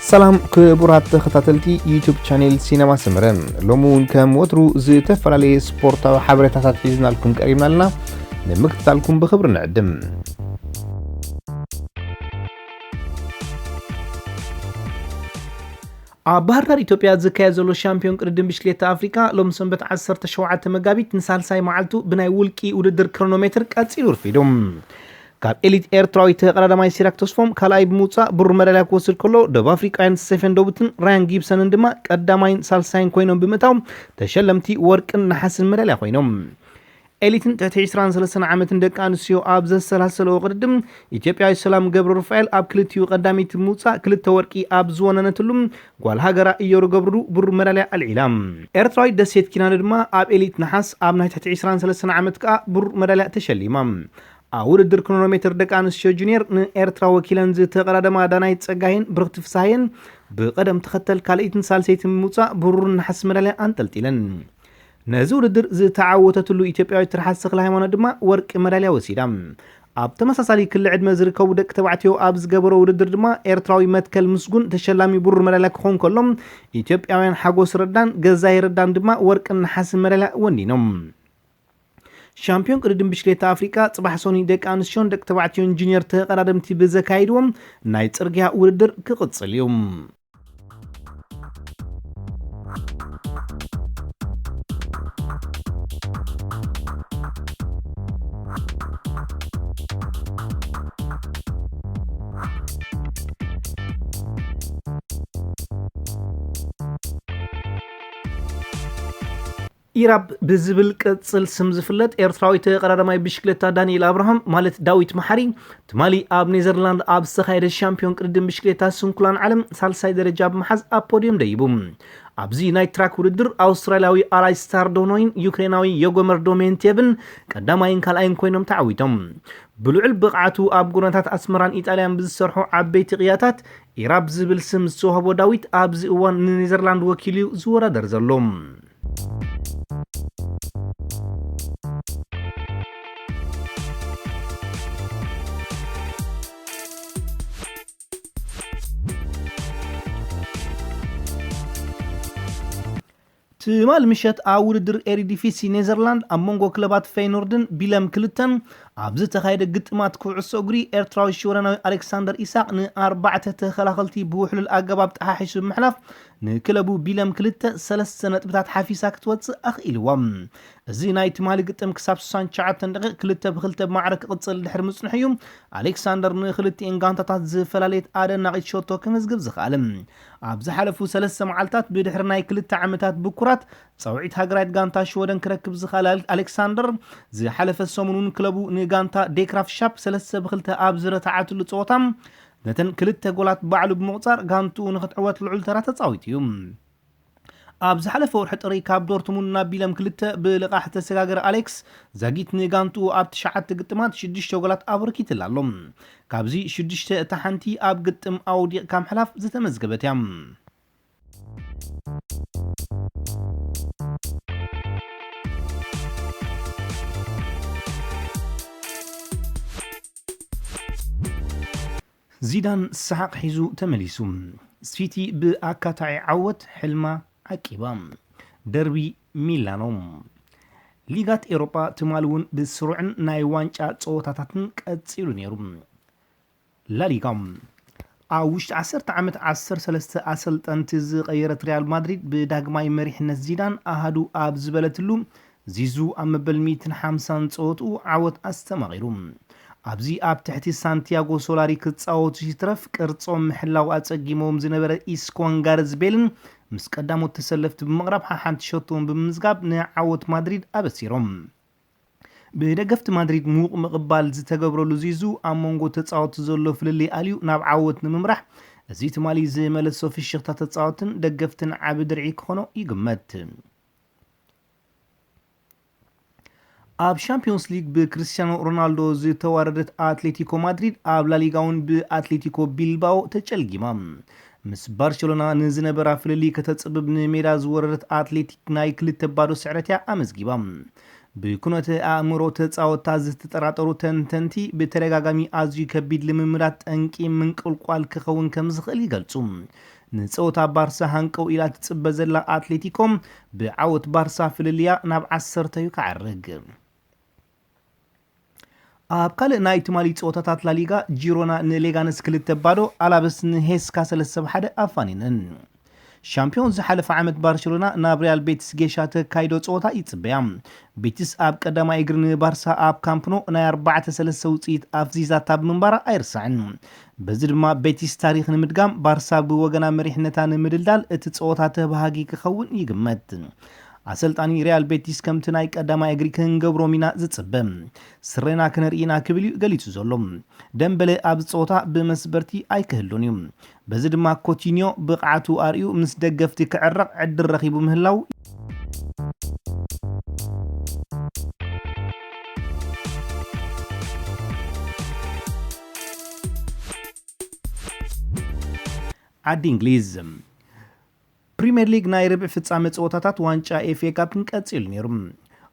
ሰላም ክቡራት ተኸታተልቲ ዩቱብ ቻኔል ሲነማ ሰመረ፣ ሎሚ እውን ከም ወትሩ ዝተፈላለየ ስፖርታዊ ሓበሬታታት ሒዝናልኩም ቀሪብና ኣለና። ንምክትታልኩም ብኽብሪ ንዕድም። ኣብ ባህር ዳር ኢትዮጵያ ዝካየድ ዘሎ ሻምፒዮን ቅድድም ብሽክሌታ ኣፍሪካ ሎም ሰንበት ዓሰርተ ሸውዓተ መጋቢት ንሳልሳይ መዓልቱ ብናይ ውልቂ ውድድር ክሮኖሜትር ቀጺሉ ርፊዱ። ካብ ኤሊት ኤርትራዊ ተቐዳዳማይ ሲራክ ተስፎም ካልኣይ ብምውፃእ ብሩር መዳልያ ክወስድ ከሎ፣ ደቡብ ኣፍሪቃውያን ስቴፈን ዶቡትን ራያን ጊብሰንን ድማ ቀዳማይን ሳልሳይን ኮይኖም ብምእታው ተሸለምቲ ወርቅን ነሓስን መዳልያ ኮይኖም። ኤሊትን ትሕቲ ዕስራን ሰለስተን ዓመትን ደቂ ኣንስትዮ ኣብ ዘሰላሰለዎ ቅድድም፣ ኢትዮጵያዊ ሰላም ገብረ ሩፋኤል ኣብ ክልቲኡ ቀዳመይቲ ብምውፃእ ክልተ ወርቂ ኣብ ዝወነነትሉ፣ ጓል ሃገራ እዮር ገብሩ ብሩር መዳልያ ኣልዒላ። ኤርትራዊት ደሴት ኪዳነ ድማ ኣብ ኤሊት ነሓስ፣ ኣብ ናይ ትሕቲ ዕስራን ሰለስተን ዓመት ከኣ ብሩር መዳልያ ተሸሊማ። ኣብ ውድድር ክሮኖሜትር ደቂ ኣንስትዮ ጁኒየር ንኤርትራ ወኪለን ዝተቐዳደማ ዳናይት ጸጋይን ብርኽቲ ፍስሃየን ብቐደም ተኸተል ካልኣይትን ሳልሰይትን ብምውጻእ ብሩርን ነሓስ መዳልያ ኣንጠልጢለን። ነዚ ውድድር ዝተዓወተትሉ ኢትዮጵያዊት ትርሓስ ተኽለ ሃይማኖት ድማ ወርቂ መዳልያ ወሲዳ። ኣብ ተመሳሳሊ ክሊ ዕድመ ዝርከቡ ደቂ ተባዕትዮ ኣብ ዝገበሮ ውድድር ድማ ኤርትራዊ መትከል ምስጉን ተሸላሚ ብሩር መዳልያ ክኸውን ከሎ፣ ኢትዮጵያውያን ሓጎስ ረዳን ገዛይ ረዳን ድማ ወርቅን ነሓስን መዳልያ ወኒኖም። ሻምፒዮን ቅድድም ብሽክሌታ ኣፍሪቃ ጽባሕ ሶኒ ደቂ ኣንስትዮን ደቂ ተባዕትዮን ጁኒየር ተቐዳደምቲ ብዘካይድዎም ናይ ጽርግያ ውድድር ክቕጽል እዩ። ኢራብ ብዝብል ቅጽል ስም ዝፍለጥ ኤርትራዊ ተቐዳዳማይ ብሽክሌታ ዳንኤል ኣብርሃም ማለት ዳዊት መሓሪ፣ ትማሊ ኣብ ኔዘርላንድ ኣብ ዝተኻየደ ሻምፒዮን ቅድድም ብሽክሌታ ስንኩላን ዓለም ሳልሳይ ደረጃ ብምሓዝ ኣብ ፖድዮም ደይቡ። ኣብዚ ናይ ትራክ ውድድር ኣውስትራልያዊ ኣላይስታር ዶኖይን ዩክሬናዊ የጎመር ዶሜንቴቭን ቀዳማይን ካልኣይን ኮይኖም ተዓዊቶም። ብልዑል ብቕዓቱ ኣብ ጎደናታት ኣስመራን ኢጣልያን ብዝሰርሖ ዓበይቲ ቅያታት ኢራብ ዝብል ስም ዝተዋህቦ ዳዊት ኣብዚ እዋን ንኔዘርላንድ ወኪሉ እዩ ዝወዳደር ዘሎ። ትማል ምሸት ኣብ ውድድር ኤሪዲፊሲ ኔዘርላንድ ኣብ መንጎ ክለባት ፌይኖርድን ቢለም ክልተን ኣብ ዝተኻየደ ግጥማት ኩዕሶ እግሪ ኤርትራዊ ሽወደናዊ ኣሌክሳንደር ኢሳቅ ንኣርባዕተ ተኸላኸልቲ ብውሕሉል ኣገባብ ጠሓሒሱ ብምሕላፍ ንክለቡ ቢለም ክልተ ሰለስተ ነጥብታት ሓፊሳ ክትወጽእ ኣኽኢልዋ። እዚ ናይ ትማሊ ግጥም ክሳብ ስሳን ትሽዓተን ደቂቕ ክልተ ብክልተ ብማዕረ ክቕጽል ድሕሪ ምጽንሑ እዩ ኣሌክሳንደር ንክልቲኤን ጋንታታት ዝፈላለየት ኣደናቒት ሸቶ ክምዝግብ ዝኸኣለ። ኣብ ዝሓለፉ ሰለስተ መዓልታት ብድሕሪ ናይ ክልተ ዓመታት ብኩራት ጻውዒት ሃገራዊት ጋንታ ሽወደን ክረክብ ዝኸኣለ ኣሌክሳንደር፣ ዝሓለፈ ሰሙን እውን ክለቡ ንጋንታ ዴክራፍ ሻፕ ሰለስተ ብክልተ ኣብ ዝረትዓትሉ ጸወታ ነተን ክልተ ጎላት ባዕሉ ብምቑጻር ጋንትኡ ንክትዕወት ልዑል ተራ ተጻዊቱ እዩ። ኣብ ዝሓለፈ ወርሒ ጥሪ ካብ ዶርትሙንድ ናብ ቢለም ክልተ ብልቓሕ ዝተሰጋገረ ኣሌክስ ዛጊት ንጋንትኡ ኣብ ትሽዓተ ግጥማት ሽዱሽተ ጎላት ኣበርኪትላ ኣሎ። ካብዚ ሽዱሽተ እታ ሓንቲ ኣብ ግጥም ኣውዲቕካ ምሕላፍ ዝተመዝገበት እያ። ዚዳን ሰሓቕ ሒዙ ተመሊሱ። ሲቲ ብኣካታዒ ዓወት ሕልማ ዓቂባ። ደርቢ ሚላኖ። ሊጋት ኤውሮጳ ትማሊ እውን ብስሩዕን ናይ ዋንጫ ጸወታታትን ቀጺሉ ነይሩ። ላሊጋ። ኣብ ውሽጢ ዓሰርተ ዓመት ዓሰርተ ሰለስተ ኣሰልጠንቲ ዝቐየረት ሪያል ማድሪድ ብዳግማይ መሪሕነት ዚዳን ኣሃዱ ኣብ ዝበለትሉ ዚዙ ኣብ መበል ሚእትን ሓምሳን ጸወትኡ ዓወት ኣስተማቒሩ። ኣብዚ ኣብ ትሕቲ ሳንቲያጎ ሶላሪ ክጻወቱ ይትረፍ ቅርጾም ምሕላው ኣጸጊሞም ዝነበረ ኢስኮን ጋርዝ ቤልን ምስ ቀዳሞት ተሰለፍቲ ብምቕራብ ሓሓንቲ ሸቶን ብምምዝጋብ ንዓወት ማድሪድ ኣበሲሮም። ብደገፍቲ ማድሪድ ምዉቕ ምቕባል ዝተገብረሉ ዚዙ ኣብ መንጎ ተጻወትቲ ዘሎ ፍልልይ ኣልዩ ናብ ዓወት ንምምራሕ እዚ ትማሊ ዝመለሶ ፍሽኽታ ተጻወትን ደገፍትን ዓቢ ድርዒ ክኾኖ ይግመት። ኣብ ሻምፒዮንስ ሊግ ብክርስቲያኖ ሮናልዶ ዝተዋረደት ኣትሌቲኮ ማድሪድ ኣብ ላሊጋ እውን ብኣትሌቲኮ ቢልባኦ ተጨልጊማ። ምስ ባርሴሎና ንዝነበራ ፍልልይ ከተጽብብ ንሜዳ ዝወረደት ኣትሌቲክ ናይ ክልተ ባዶ ስዕረት እያ ኣመዝጊባ። ብኩነተ ኣእምሮ ተጻወትታ ዝተጠራጠሩ ተንተንቲ፣ ብተደጋጋሚ ኣዝዩ ከቢድ ልምምዳት ጠንቂ ምንቁልቋል ክኸውን ከም ዝኽእል ይገልጹ። ንጸወታ ባርሳ ሃንቀው ኢላ ትጽበ ዘላ ኣትሌቲኮ፣ ብዓወት ባርሳ ፍልልያ ናብ ዓሰርተ እዩ ክዓርግ። ኣብ ካልእ ናይ ትማሊ ጸወታታት ላሊጋ፣ ጂሮና ንሌጋነስ ክልተ ባዶ፣ ኣላበስ ንሄስካ ሰለስተ ብ ሓደ ኣፋኒነን። ሻምፒዮን ዝሓለፈ ዓመት ባርሴሎና ናብ ሪያል ቤቲስ ጌሻ ተካይዶ ጸወታ ይጽበያ። ቤቲስ ኣብ ቀዳማይ እግሪ ንባርሳ ኣብ ካምፕኖ ናይ ኣርባዕተ ሰለስተ ውጽኢት ኣፍዚዛታ ብምንባራ ኣይርሳዕን። በዚ ድማ ቤቲስ ታሪኽ ንምድጋም፣ ባርሳ ብወገና መሪሕነታ ንምድልዳል እቲ ጸወታ ተባሃጊ ክኸውን ይግመት። ኣሰልጣኒ ሪያል ቤቲስ ከምቲ ናይ ቀዳማይ እግሪ ክንገብሮም ኢና ዝጽበ። ስሬና ክነርኢ ኢና ክብል እዩ ገሊጹ ዘሎ። ደምበለ ኣብዚ ጸወታ ብመስበርቲ ኣይክህሉን እዩ። በዚ ድማ ኮቲኒዮ ብቕዓቱ ኣርእዩ ምስ ደገፍቲ ክዕረቕ ዕድል ረኺቡ ምህላው። ዓዲ እንግሊዝ። ፕሪምየር ሊግ ናይ ርብዕ ፍጻመ ጸወታታት ዋንጫ ኤፍ ኤ ካፕን ቀጺሉ ነይሩ።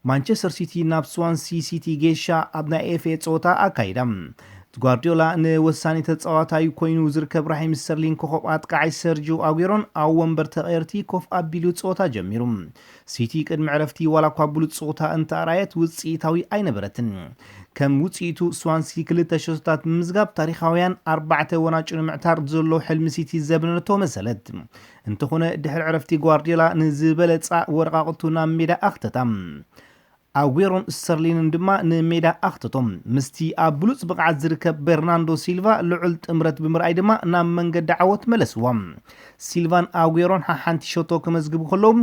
ማንቸስተር ሲቲ ናብ ስዋንሲ ሲቲ ጌሻ ኣብ ናይ ኤፍ ኤ ጸወታ ኣካይዳ። ጓርዲዮላ ንወሳኒ ተጻዋታይ ኮይኑ ዝርከብ ራሂም ስተርሊን ኮኸብ ኣጥቃዓይ ሰርጂዮ ኣጉዌሮን ኣብ ወንበር ተቐየርቲ ኮፍ ኣቢሉ ጸወታ ጀሚሩ። ሲቲ ቅድሚ ዕረፍቲ ዋላ እኳ ብሉጽ ጸወታ እንተኣርኣየት ውጽኢታዊ ኣይነበረትን። ከም ውጽኢቱ ስዋንሲ ክልተ ሸቶታት ብምዝጋብ ታሪኻውያን ኣርባዕተ ወናጩ ንምዕታር ዘሎ ሕልሚ ሲቲ ዘብነነቶ መሰለት። እንተኾነ ድሕሪ ዕረፍቲ ጓርዲዮላ ንዝበለጻ ወረቓቕቱ ናብ ሜዳ ኣኽተታ። ኣጉዌሮን ስተርሊንን ድማ ንሜዳ ኣኽተቶም። ምስቲ ኣብ ብሉጽ ብቕዓት ዝርከብ በርናንዶ ሲልቫ ልዑል ጥምረት ብምርኣይ ድማ ናብ መንገዲ ዓወት መለስዎም። ሲልቫን ኣጉዌሮን ሓሓንቲ ሸቶ ክመዝግቡ ከለዉ፣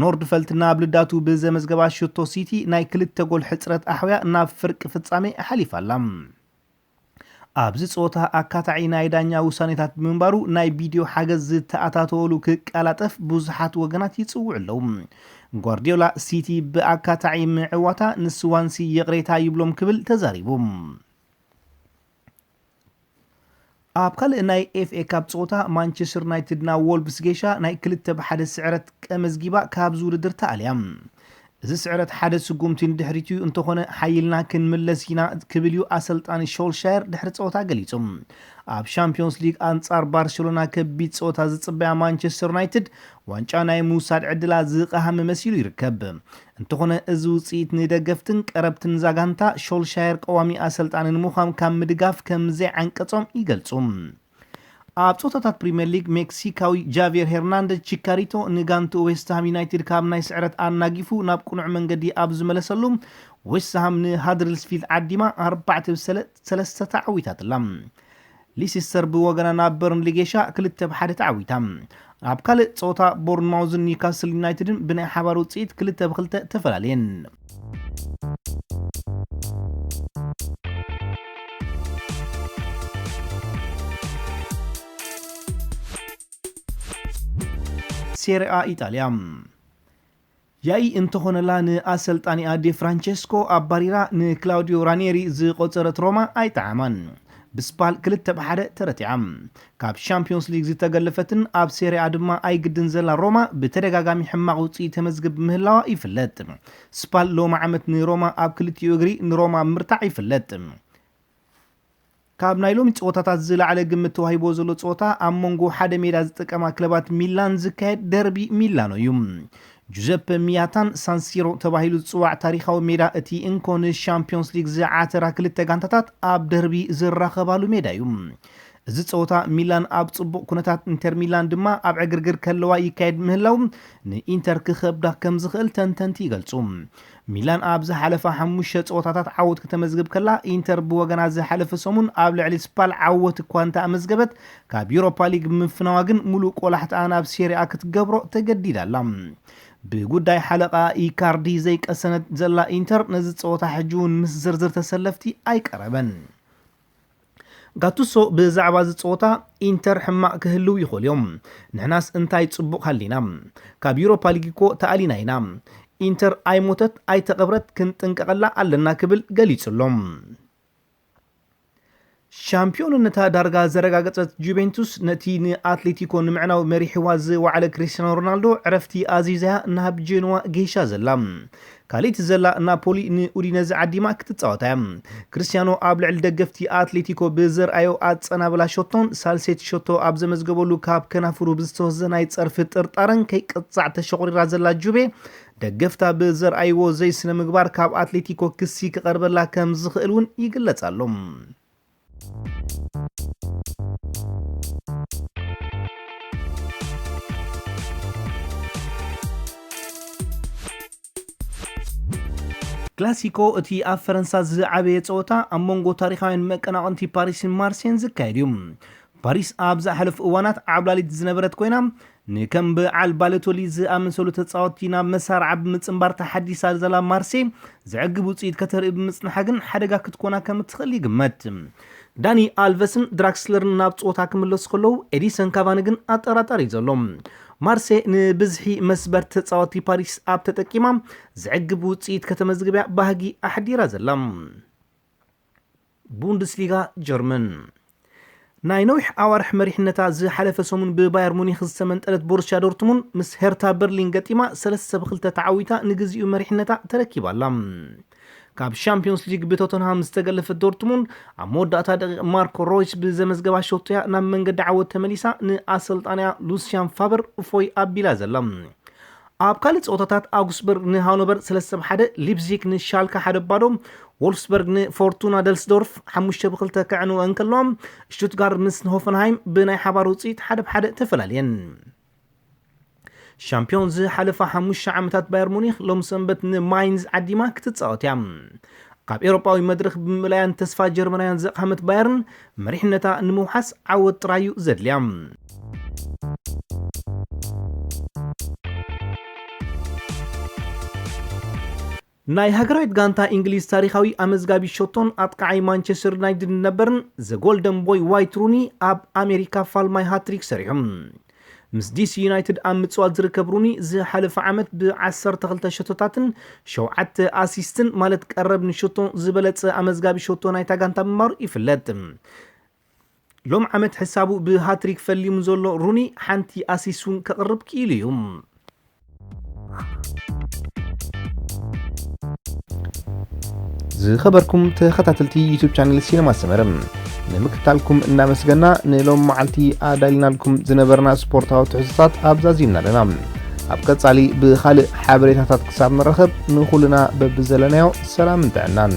ኖርድፈልት ናብ ልዳቱ ብዘመዝገባ ሸቶ ሲቲ ናይ ክልተ ጎል ሕጽረት ኣሕውያ ናብ ፍርቂ ፍጻሜ ሓሊፋ ኣላ። ኣብዚ ጸወታ ኣካታዒ ናይ ዳኛ ውሳኔታት ብምንባሩ ናይ ቪድዮ ሓገዝ ዝተኣታተወሉ ክቀላጠፍ ብዙሓት ወገናት ይጽውዑ ኣለዉ። ጓርዲዮላ ሲቲ ብኣካታዒ ምዕዋታ ንስዋንሲ ይቕሬታ ይብሎም ክብል ተዛሪቡ። ኣብ ካልእ ናይ ኤፍ ኤ ካፕ ጸወታ ማንቸስተር ዩናይትድ ናብ ዎልቭስ ጌሻ ናይ ክልተ ብ ሓደ ስዕረት ቀመዝጊባ ካብዚ ውድድር ተኣልያ። እዚ ስዕረት ሓደ ስጉምቲ ንድሕሪት እዩ፣ እንተኾነ ሓይልና ክንምለስ ኢና ክብል እዩ ኣሰልጣኒ ሾልሻየር ድሕሪ ጸወታ ገሊጹ። ኣብ ሻምፒዮንስ ሊግ ኣንጻር ባርሴሎና ከቢድ ጸወታ ዝጽበያ ማንቸስተር ዩናይትድ ዋንጫ ናይ ምውሳድ ዕድላ ዝቐሃመ መሲሉ ይርከብ። እንተኾነ እዚ ውጽኢት ንደገፍትን ቀረብትን ዛጋንታ ሾልሻየር ቀዋሚ ኣሰልጣኒ ንምዃን ካብ ምድጋፍ ከም ዘይዓንቀጾም ይገልጹ። ኣብ ጾታታት ፕሪምየር ሊግ ሜክሲካዊ ጃቪየር ሄርናንደዝ ቺካሪቶ ንጋንቱ ዌስትሃም ዩናይትድ ካብ ናይ ስዕረት ኣናጊፉ ናብ ቅኑዕ መንገዲ ኣብ ዝመለሰሉ፣ ዌስትሃም ንሃድሪልስፊልድ ዓዲማ ኣርባዕተ ብ ሰለስተ ተዓዊታትላ። ሊሲስተር ብወገና ናብ በርንሊ ጌሻ ክልተ ብ ሓደ ተዓዊታ። ኣብ ካልእ ጸወታ ቦርንማውዝን ኒውካስል ዩናይትድን ብናይ ሓባር ውጽኢት ክልተ ብ ክልተ ተፈላለየን። ሴሪኣ ኢጣልያ። ያኢ እንተኾነላ ንኣሰልጣኒኣ ዴ ፍራንቸስኮ ኣባሪራ ንክላውዲዮ ራኔሪ ዝቆጸረት ሮማ ኣይጠዓማን። ብስፓል ክልተ ብ ሓደ ተረቲዓ። ካብ ሻምፒዮንስ ሊግ ዝተገለፈትን ኣብ ሴሪኣ ድማ ኣይግድን ዘላ ሮማ ብተደጋጋሚ ሕማቕ ውጽኢት ተመዝግብ ምህላዋ ይፍለጥ። ስፓል ሎሚ ዓመት ንሮማ ኣብ ክልቲኡ እግሪ ንሮማ ምርታዕ ይፍለጥ። ካብ ናይ ሎሚ ጸወታታት ዝለዓለ ግምት ተዋሂቦ ዘሎ ጸወታ ኣብ መንጎ ሓደ ሜዳ ዝጥቀማ ክለባት ሚላን ዝካየድ ደርቢ ሚላኖ እዩ። ጁዘፐ ሚያታን ሳንሲሮ ተባሂሉ ዝጽዋዕ ታሪኻዊ ሜዳ እቲ እንኮ ንሻምፒዮንስ ሊግ ዝዓተራ ክልተ ጋንታታት ኣብ ደርቢ ዝራኸባሉ ሜዳ እዩ። እዚ ጸወታ ሚላን ኣብ ጽቡቕ ኩነታት ኢንተር ሚላን ድማ ኣብ ዕግርግር ከለዋ ይካየድ ምህላው ንኢንተር ክኸብዳ ከም ዝኽእል ተንተንቲ ይገልጹ። ሚላን ኣብ ዝሓለፋ ሓሙሽተ ጸወታታት ዓወት ከተመዝግብ ከላ፣ ኢንተር ብወገና ዝሓለፈ ሰሙን ኣብ ልዕሊ ስፓል ዓወት እኳ እንተኣመዝገበት፣ ካብ ዩሮፓ ሊግ ምፍናዋ ግን ሙሉእ ቆላሕትኣ ናብ ሴሪኣ ክትገብሮ ተገዲዳ ኣላ። ብጉዳይ ሓለቓ ኢካርዲ ዘይቀሰነት ዘላ ኢንተር ነዚ ጸወታ ሕጂ እውን ምስ ዝርዝር ተሰለፍቲ ኣይቀረበን። ጋቱሶ ብዛዕባ እዚ ጸወታ፣ ኢንተር ሕማቕ ክህልው ይኽእሉ እዮም፣ ንሕናስ እንታይ ጽቡቕ ሃሊና? ካብ ዩሮፓ ሊግ እኮ ተኣሊና ኢና። ኢንተር ኣይሞተት ኣይተቐብረት፣ ክንጥንቀቐላ ኣለና ክብል ገሊጹ ኣሎ። ሻምፒዮንነታ ዳርጋ ዘረጋገጸት ጁቬንቱስ ነቲ ንኣትሌቲኮ ንምዕናው መሪሕዋ ዝወዓለ ክሪስቲያኖ ሮናልዶ ዕረፍቲ ኣዚዛያ ናብ ጄንዋ ጌሻ ዘላ። ካልኣይቲ ዘላ ናፖሊ ንኡዲነዘ ዓዲማ ክትጻወት እያ። ክርስቲያኖ ኣብ ልዕሊ ደገፍቲ ኣትሌቲኮ ብዘርኣዮ ኣጸናብላ ሸቶን ሳልሰይቲ ሸቶ ኣብ ዘመዝገበሉ ካብ ከናፍሩ ብዝተወስደ ናይ ጸርፊ ጥርጣረን ከይቅጻዕ ተሸቑሪራ ዘላ ጁቬ፣ ደገፍታ ብዘርኣይዎ ዘይስነ ምግባር ካብ ኣትሌቲኮ ክሲ ክቐርበላ ከም ዝኽእል እውን ይግለጽ ኣሎ። ክላሲኮ፣ እቲ ኣብ ፈረንሳ ዝዓበየ ጸወታ፣ ኣብ መንጎ ታሪኻውያን መቀናቕንቲ ፓሪስን ማርሴን ዝካየድ እዩ። ፓሪስ ኣብ ዝሓለፉ እዋናት ዓብላሊት ዝነበረት ኮይና፣ ንከም በዓል ባሎቴሊ ዝኣመሰሉ ተጻወትቲ ናብ መሳርዓ ብምጽንባር ተሓዲሳ ዘላ ማርሴ፣ ዘዕግብ ውጽኢት ከተርኢ ብምጽንሓ ግን ሓደጋ ክትኮና ከም እትኽእል ይግመት። ዳኒ ኣልቨስን ድራክስለርን ናብ ጸወታ ክምለሱ ከለዉ፣ ኤዲሰን ካቫኒ ግን ኣጠራጣሪ እዩ ዘሎ። ማርሴ ንብዝሒ መስበርቲ ተጻወትቲ ፓሪስ ኣብ ተጠቂማ፣ ዘዕግብ ውጽኢት ከተመዝግብ እያ ባህጊ ኣሕዲራ ዘላ። ቡንደስሊጋ ጀርመን። ናይ ነዊሕ ኣዋርሕ መሪሕነታ ዝሓለፈ ሰሙን ብባየር ሙኒክ ዝተመንጠለት ቦሩስያ ዶርትሙንድ፣ ምስ ሄርታ በርሊን ገጢማ ሰለስተ ብክልተ ተዓዊታ ንግዚኡ መሪሕነታ ተረኪባ ኣላ። ካብ ሻምፒዮንስ ሊግ ብቶተንሃም ዝተገለፈት ዶርትሙንድ፣ ኣብ መወዳእታ ደቂቕ ማርኮ ሮይስ ብዘመዝገባ ሸቶ እያ ናብ መንገዲ ዓወት ተመሊሳ ንኣሰልጣንያ ሉሲያን ፋበር እፎይ ኣቢላ ዘላ። ኣብ ካልእ ጸወታታት፣ ኣውግስበርግ ንሃኖቨር ሰለስተ ብ ሓደ፣ ሊፕዚግ ንሻልከ ሓደ ብ ባዶ፣ ዎልፍስበርግ ንፎርቱና ደልስዶርፍ ሓሙሽተ ብ ክልተ ከዕንወ እንከለዋ፣ ሽቱትጋርድ ምስ ሆፈንሃይም ብናይ ሓባር ውጽኢት ሓደ ብ ሓደ ተፈላልየን። ሻምፒዮን ዝሓለፋ ሓሙሽተ ዓመታት ባየር ሙኒክ ሎም ሰንበት ንማይንዝ ዓዲማ ክትጻወት እያ። ካብ ኤውሮጳዊ መድረኽ ብምእላያን ተስፋ ጀርመናውያን ዘቕሃመት ባየርን፣ መሪሕነታ ንምውሓስ ዓወት ጥራይ እዩ ዘድልያ። ናይ ሃገራዊት ጋንታ እንግሊዝ ታሪኻዊ ኣመዝጋቢ ሸቶን ኣጥቃዓይ ማንቸስተር ዩናይትድ ነበርን ዘ ጎልደን ቦይ ዋይት ሩኒ ኣብ ኣሜሪካ ፋልማይ ሃትሪክ ሰሪሑ። ምስ ዲሲ ዩናይትድ ኣብ ምጽዋት ዝርከብ ሩኒ ዝሓለፈ ዓመት ብ ዓሰርተ ክልተ ሸቶታትን ሸውዓተ ኣሲስትን ማለት ቀረብ ንሸቶ ዝበለጸ ኣመዝጋቢ ሸቶ ናይታ ጋንታ ምንባሩ ይፍለጥ። ሎም ዓመት ሕሳቡ ብሃትሪክ ፈሊሙ ዘሎ ሩኒ ሓንቲ ኣሲስት እውን ከቕርብ ክኢሉ እዩ። ዝኸበርኩም ተኸታተልቲ ዩቱብ ቻነል ሲነማ ሰመረ፣ ንምክታልኩም እናመስገና፣ ንሎም መዓልቲ ኣዳሊናልኩም ዝነበርና ስፖርታዊ ትሕዝቶታት ኣብዛዚምና ኣለና። ኣብ ቀጻሊ ብኻልእ ሓበሬታታት ክሳብ ንራኸብ፣ ንኹልና በብዘለናዮ ሰላምን ጥዕናን።